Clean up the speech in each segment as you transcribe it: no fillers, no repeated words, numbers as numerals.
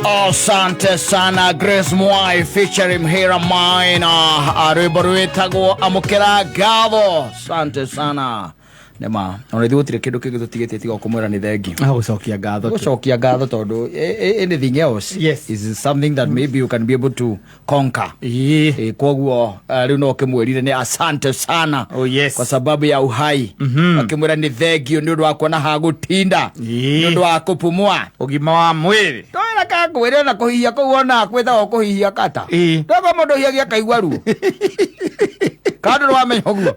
Asante sana Grace Mwai featuring Hera Maina, rwimbo rwitagwo Amukira Ngatho. Asante sana nĩma ona ithuĩ gũtirĩ kĩndũ kĩngĩ tũtigĩtie tiga kũmwĩra nĩ thengiũ. Gũcokia ngatho tu. Gũcokia ngatho tondũ anything else is something that maybe you can be able to conquer. Koguo rĩu no ũkĩmwĩrire nĩ asante sana Oh, yes. kwa sababu ya uhai. Akĩmwĩra nĩ thengio nĩ ũndũ wa kuona ha gũtinda, nĩ ũndũ wa kũpumua. Ũgima wa mwĩrĩ. Twara kakwĩre na kũhihia kũu ona kwĩtagwo kũhihia kata. Ndoko mũndũ hihagia kaigua ruo kana ndũrĩ wamenya ũguo.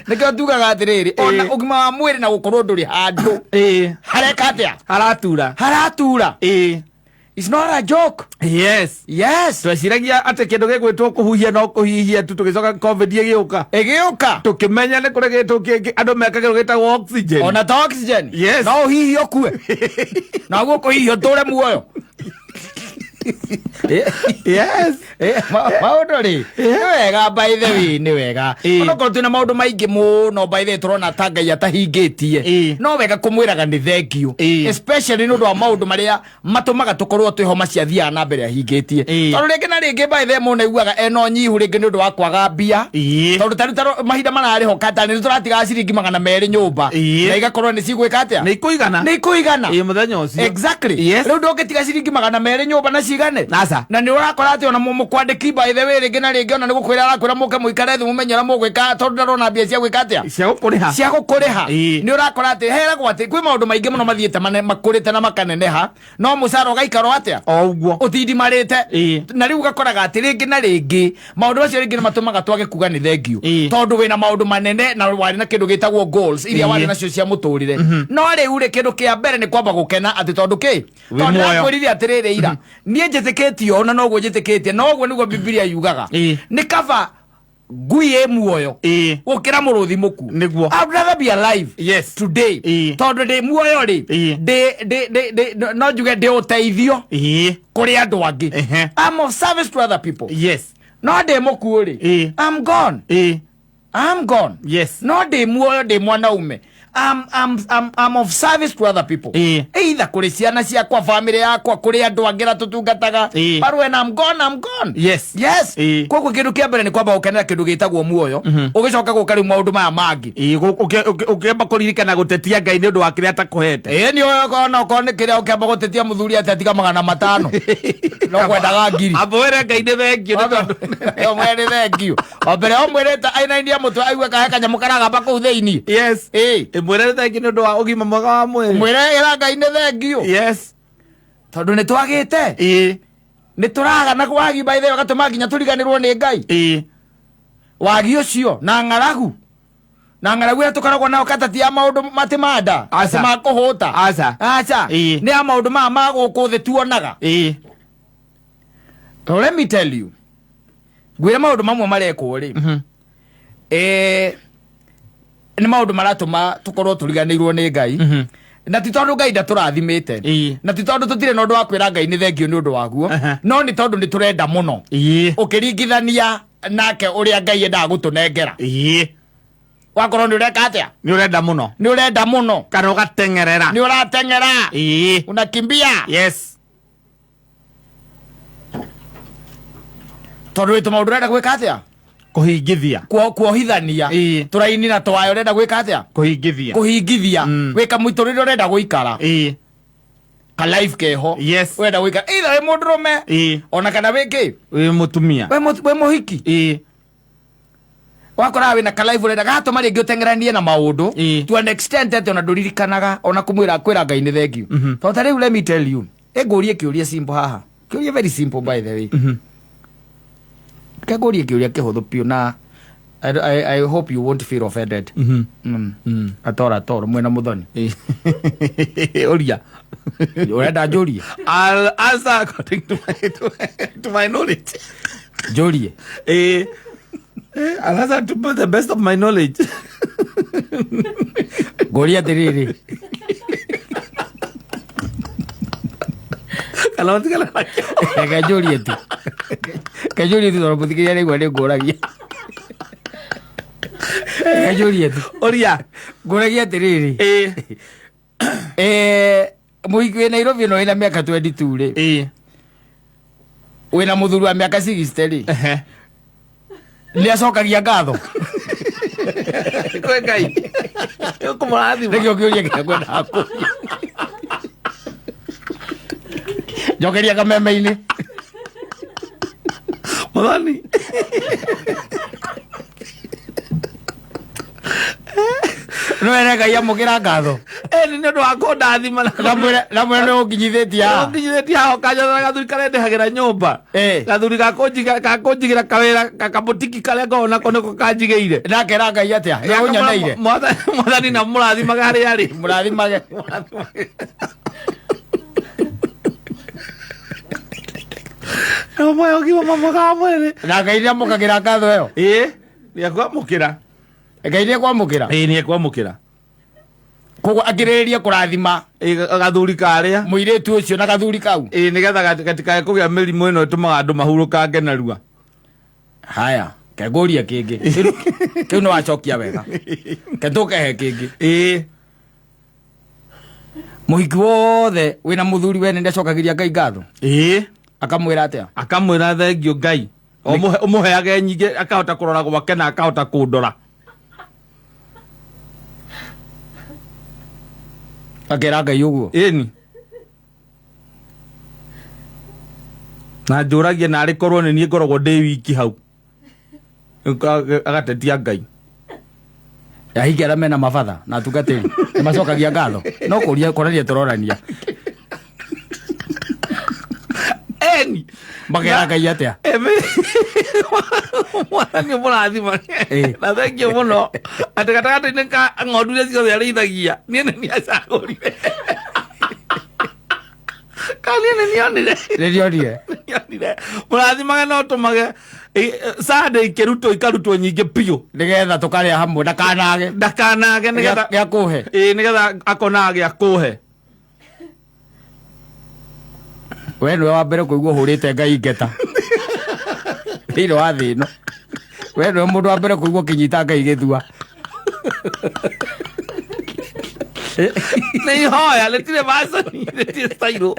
Nĩkĩo tugaga atĩrĩrĩ, ona ũgima wa mwĩrĩ na gũkorwo ndũrĩ handũ hareka atĩa? Haratura. Haratura. It's not a joke. Yes. Tweciragia atĩ kĩndũ gĩgwĩtwo kũhuhia no kũhihia tu, tũgĩcoka COVID ĩgĩũka. Ĩgĩũka. Tũkĩmenya nĩ kũrĩ gĩtũ kĩngĩ andũ mekagĩrwo gĩtagwo oxygen. Ona ta oxygen. No ũhihie ũkue, naguo kũhihia ũtũre muoyo. Maũndũ rĩ, nĩ wega, by the way, nĩ wega onokorwo twĩna maũndũ maingĩ mũno, by the way, tũrona ta Ngai atahingĩtie. No wega kũmwĩraga nĩ thengiũ, especially nĩ ũndũ wa maũndũ marĩa matũmaga tũkorwo twĩho maciathiaga na mbere ahingĩtie. Tondũ rĩngĩ na rĩngĩ, by the way, mũndũ aiguaga ena ũnyihu rĩngĩ nĩ ũndũ wa kwaga mbia. Tondũ tarĩu mahinda mararĩ ho kata nĩ tũratigaga ciringi 200 nyũmba na igakorwo nĩ cigwĩka atĩa? Nĩ ikũigana. Nĩ ikũigana. Ĩĩ, mũthenya ũcio. Exactly. Rĩu ndũngĩtiga ciringi 200 nyũmba na cigane. Aca. Na nĩ ũrakora atĩ ona mũkwandĩki, by the way, rĩngĩ na rĩngĩ ona nĩ gũkwĩra arakwĩra mũke mũikare thĩ mũmenye ũrĩa mũgwĩka, tondũ ndarona mbia cia gwĩka atĩa? Cia gũkũrĩha. Cia gũkũrĩha. Nĩ ũrakora atĩ heragwo atĩ kwĩ maũndũ maingĩ mũno mathiĩte makũrĩte na makaneneha, no mũcara ũgaikara o atĩa? O ũguo. Ũtindimarĩte. Na rĩu ũgakoraga atĩ rĩngĩ na rĩngĩ maũndũ macio rĩngĩ nĩ matũmaga twage kuga nĩ thengiũ, tondũ wĩna maũndũ manene na warĩ na kĩndũ gĩtagwo goals iria warĩ nacio cia mũtũrĩre. No rĩu rĩ, kĩndũ kĩa mbere nĩ kwamba gũkena atĩ tondũ kĩ? Wĩ Tondũ muoyo. ndĩrakwĩrire atĩrĩrĩ ira, niĩ njĩtĩkĩtie ona noguo njĩtĩkĩtie noguo nĩguo Bibilia yugaga, nĩ kaba ngui ĩ muoyo gũkĩra mũrũthi mũkuũ. I'd rather be alive today, tondũ ndĩ muoyo rĩ, no njuge ndĩ ũteithio kũrĩ andũ angĩ. I'm of service to other people. No ndĩ mũkuũ rĩ, I'm gone. I'm gone. No ndĩ muoyo, ndĩ mwanaume, I'm of service to other people, either kũrĩ ciana ciakwa, family yakwa, kũrĩ andũ angĩ arĩa tũtungataga. But when I'm gone, I'm gone. Yes. Koguo kĩndũ kĩa mbere nĩ kwamba gũkenera kĩndũ gĩtagwo muoyo, ũgĩcoka gũka rĩu maũndũ maya mangĩ. Ĩĩ, ũkĩamba kũririkana gũtetia Ngai nĩ ũndũ wa kĩrĩa atakũhete. Ĩĩ, nĩ ona okorwo nĩ kĩrĩa ũkĩamba gũtetia mũthuri atĩ atiga 500 no kwendaga ngiri. Amba wĩre Ngai nĩ thengio nĩ tondũ Ũmwĩre nĩ thengio o mbere ũmwĩrĩte ainainia mũtwe aigue kahe kanyamũ karagamba kũu thĩinĩ. Ĩmwĩre nĩ thengio nĩ ũndũ wa ũgima mwega wa mwĩrĩ. Mwĩre ĩra Ngai nĩ thengio tondũ nĩ twagĩte, nĩ tũraga na wagi, by the way, ũgatũma nginya tũriganĩrwo nĩ Ngai. Wagi ũcio na ng'aragu, na ng'aragu ĩrĩa tũkoragwo nayo katati ya maũndũ matimanda Aca. ma kũhũta. Aca. Aca. Nĩ ya maũndũ maya ma gũkũ thĩ tuonaga. So let me tell you, ngwĩre maũndũ mamwe marekwo rĩ, nĩ maũndũ maratũma tũkorwo tũriganĩirwo nĩ Ngai. Na ti tondũ Ngai ndatũrathimĩte, na ti tondũ tũtirĩ na ũndũ wa kwĩra Ngai nĩ thengio nĩ ũndũ waguo, no nĩ tondũ nĩ tũrenda mũno ũkĩringithania nake ũrĩa Ngai endaga gũtũnengera. Wakorwo nĩ ũreka atĩa? Nĩ ũrenda mũno. Nĩ ũrenda mũno. Kana ũgateng'erera. Nĩ ũrateng'era. Unakimbia. Tondũ wĩ tũmaũndũ ũrenda gwĩka atĩa? Kũhingithia. Kuohithania tũraini na twayo ũrenda gwĩka atĩa? Kũhingithia. Kũhingithia. Wĩka mũitũrĩre ũrenda gũikara, ka life keho ũrenda gũikara, either wĩ mũndũrũme ona kana wĩ kĩ? Wĩ mũtumia. Wĩ mũhiki. Wakoraga wĩna ka life ũrenda gatũma rĩngĩ ũteng'eranie na maũndũ to an extent atĩ ona ndũririkanaga ona kũmwĩra kwĩra Ngai nĩ thengiũ. Tondũ ta rĩu, let me tell you, ĩngũrie kĩũria simple haha, kĩũria very simple, by the way. Kengũrie kĩũria kĩhũthũ biũ na I hope you won't feel offended. Atora toro mwena mũthoni. Ũria. Ũrenda njũrie? I'll answer according to my knowledge. Njũrie? I'll answer to the best of my knowledge. Ngũrie atĩrĩrĩ. Kana ũtigane nakĩo. Reke njũrie tu, reke njũrie tu, tondũ mũthikĩrĩria nĩgua nĩ ngũragia. Reke njũrie tu. Ũria. Ngũragia atĩrĩrĩ. Mũhiki wĩ Nairobi ĩno wĩna mĩaka 22 rĩ, wĩna mũthuri wa mĩaka 60 rĩ, nĩ acokagia ngatho? Kwĩ Ngai ũkũmũrathima. Nĩkĩo kĩũria kĩrĩa ngwendaga kũria. Njokeria kameme-inĩ. Mũthoni. No ere Ngai amũkĩra ngatho. Ĩni nĩ ũndũ wa kũndathima na Namwĩre namwĩre nĩ ũnginyithĩtie haha. Ũnginyithĩtie haha ũkanjethera gathuri karĩa ndĩhagĩra nyũmba. Gathuri gakũnjigĩra kawĩra kamũtiki karĩa ngoragwo nako nĩko kanjigĩire. Nakera Ngai atĩa? Ĩ ũnyoneire. Mwathani na mũrathimage harĩa arĩ. Mũrathimage. Ũmwe ũgima mwega wa mwĩrĩ. Na Ngai nĩ amũkagĩra ngatho ĩyo. Ĩĩ, nĩ ekwamũkĩra. Ngai nĩ ekwamũkĩra. Ĩĩ, nĩ ekwamũkĩra. Koguo akĩrĩrĩria kũrathima Ĩĩ, gathuri karĩa. Mũirĩtu ũcio na gathuri kau. Ĩĩ, nĩgetha gatikae kũgĩa mĩrimũ ĩno ĩtũmaga andũ mahurũkange narua. Haya, kengũria kĩngĩ. Kĩu nĩ wacokia wega. Ketũkehe kĩngĩ. Ĩĩ. Mũhiki wothe wĩna mũthuri wene nĩacokagĩria Ngai ngatho? Ĩĩ. Akamwĩra atĩa? Akamwĩra thengio Ngai. Ũmũheage nyingĩ akahota kũrora gwake na akahota kũndora. Akera Ngai ũguo? Ĩni. Na njũragie narĩ korwo nĩ niĩ ngoragwo ndĩ wiki hau. Agatetia Ngai. Ahiki arĩa mena mabatha na atungatĩri nĩ macokagia ngatho? No kũria kũrania tũrorania. Eni. Makera Ngai atĩa? Mwathani mũrathima na thengio mũno atĩ gatagatĩ-inĩ ka ng'ondu iria ciothe arĩithagia niĩ nĩ niĩ acagũrire ka niĩ nĩ nionire. Nĩ ndionire. Nĩonire. Mũrathimage no tũmage Sunday ikĩrutwo ikarutwo nyingĩ biũ. Nĩgetha tũkarĩa hamwe ndakanage. Ndakanage nĩgetha gĩa kũhe. Ĩĩ, nĩgetha akonaga gĩa kũhe. We nĩwe wa mbere kũigua ũhũrĩte Ngai ngeta thĩinĩ wa thĩ ĩno. We nĩwe mũndũ wa mbere kũigua ũkĩnyita Ngai gĩthua. Nĩ ihoya rĩtirĩ macani rĩtirĩ style.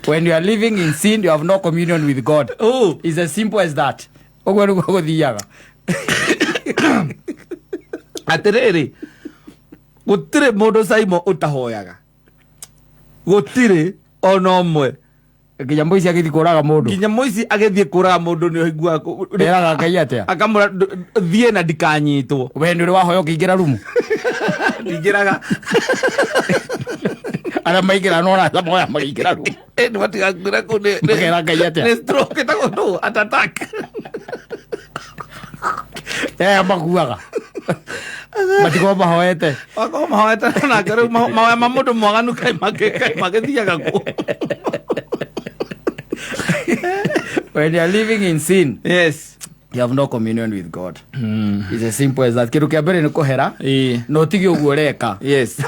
When you are living in sin, you have no communion with God. Oh. It's as simple as that. Ũguo nĩguo gũthiaga. Atĩrĩrĩ, gũtirĩ mũndũ Saimo ũtahoyaga, gũtirĩ ona ũmwe. Nginya mũici agĩthiĩ kũraga mũndũ. Nginya mũici agĩthiĩ kũraga mũndũ nĩ ũiguaga Eraga Ngai atĩa? Akamũra thiĩ na ndikanyitwo. We nĩ ũrĩ wahoya ũkĩingĩra rumu? Ndingĩraga. Arĩa maingĩra no rata moya makĩingĩra rumu. Nĩ matigakuĩra kũu Makera Ngai atĩa? Nĩ stroke ĩtagwo ndũ heart attack. Makuaga matikorwo mahoete. Makorwo mahoete nake rĩu mahoya ma mũndũ mwaganu kaĩ magĩthiaga kuo. When you are living in sin, you have no communion with God. It's as simple as that. Kĩndũ kĩa mbere nĩ kũhera na ũtige ũguo ũreka.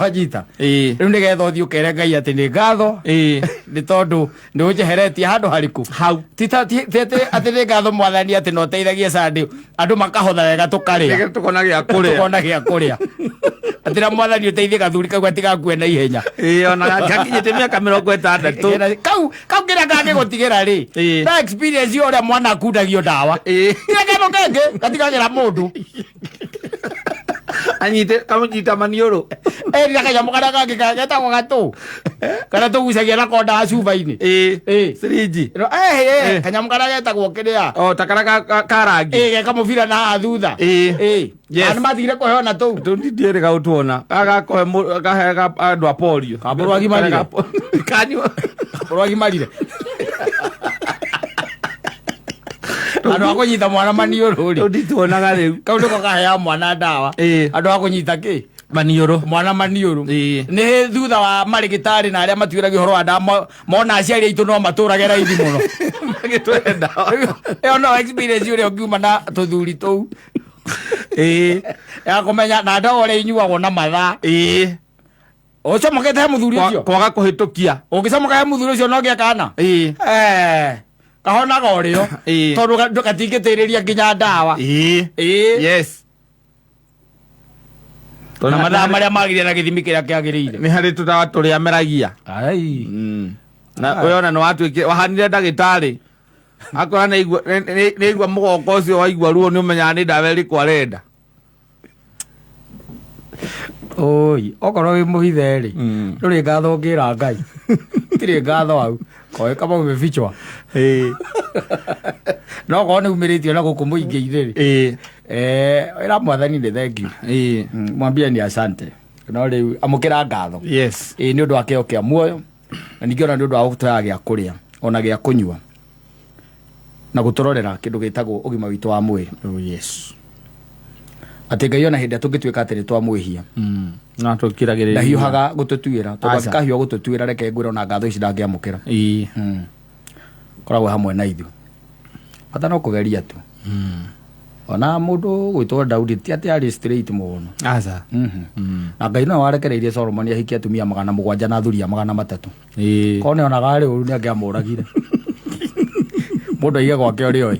Wanyita? Rĩu nĩgetha ũthiĩ ũkere Ngai atĩ nĩ ngatho nĩ tondũ nĩ ũnjeheretie handũ harĩkũ hau. Ti atĩ atĩ nĩ ngatho Mwathani atĩ no ũteithagie Sunday andũ makahotha wega tũkarĩa. Nĩgetha tũkona gĩa kũrĩa. Tũkona gĩa kũrĩa. Atĩ na Mwathani ũteithie gathuri kau gatigakue na ihenya. Ĩĩ, ona gakinyĩte mĩaka 60. Kau kau kĩrĩa kangĩgũtigĩra rĩ, na experience ya ũrĩa mwana akundagio ndawa. Kĩrĩa kĩndũ kĩngĩ gatigagĩra mũndũ. Anyite kamũnyita maniũrũ. Ĩĩ, na kanyamũ karĩa kangĩ getagwo gatũ karĩa tũgucagia nako ndawa cuba-inĩ. Sirinji. No, kanyamũ karĩa getagwo kĩrĩa. O ta karĩa ka rangi. Ĩĩ, ge kamũbira na haha thutha. Ĩĩ. Nĩ matigire kũheo na tũu. Tũu ndierĩga gũtuona. Gaka gakũhe kaheaga andũ a polio. Kambũrũ agimarire. Kanyua. Kambũrũ agimarire. Andũ a kũnyita mwana maniũrũ rĩ. Tũu ndituonaga rĩu. Kau nĩko kaheaga mwana ndawa. Andũ a kũnyita kĩ? Maniũrũ. Mwana maniũrũ. Nĩ thutha wa marĩgĩtarĩ na arĩa matuĩragia ũhoro wa ndawa mona aciari aitũ no matũrage raithi mũno. Magĩtwĩre ndawa. Ĩyo no experience ũrĩa ũngiuma na tũthuri tũu. Ya kũmenya na ndawa ũrĩa inyuagwo na mathaa. Ũcomokete he mũthuri ũcio. Kwaga kũhĩtũkia. Ũngĩcomoka he mũthuri ũcio no gĩa kana. Kahonaga ũrĩo. Tondũ gatingĩtĩrĩria nginya ndawa. Na mathaa marĩa magĩrĩire na gĩthimi kĩrĩa kĩagĩrĩire. Nĩ harĩ tũdawa tũrĩa ameragia. Ai. Na ũyũ ona nĩ watuĩkire wahanire ndagĩtarĩ akora nĩ aigua mũgongo ũcio waigua ruo, nĩ ũmenyaga nĩ ndawa ĩrĩkũ arenda. Oi, okorwo wĩ mũhithe rĩ, ndũrĩ ngatho ũngĩra Ngai. Tirĩ ngatho hau. Koe kama umefichwa. No korwo nĩ umĩrĩtio na gũkũ mũingĩ-inĩ rĩ, ĩra Mwathani nĩ thengiũ. Mwambie ni asante. No rĩu amũkĩra ngatho. Ĩĩ, nĩ ũndũ wa kĩheo kĩa muoyo na ningĩ ona nĩ ũndũ wa gũtũheaga gĩa kũrĩa ona gĩa kũnyua na gũtũrorera kĩndũ gĩtagwo ũgima witũ wa mwĩrĩ. Oh, yes. Atĩ Ngai ona hĩndĩ ĩrĩa tũngĩtuĩka atĩ nĩ twamwĩhia, No tũkiragĩrĩria. Ndahiũhaga gũtũtuĩra, tondũ Aca. angĩkahiũha gũtũtuĩra, reke ngwĩre, ona ngatho ici ndangĩamũkĩra. Koragwo hamwe na ithuĩ, bata no kũgeria tu. Ona mũndũ gwĩtwo Daudi ti atĩ arĩ straight mũno. Aca. Na Ngai nowe warekereirie Solomoni ahikie atumia 700 na thuriya 300. Korwo nĩ onaga arĩ ũru, nĩ angĩamũragire. Mũndũ aige gwake ũrĩa oĩ.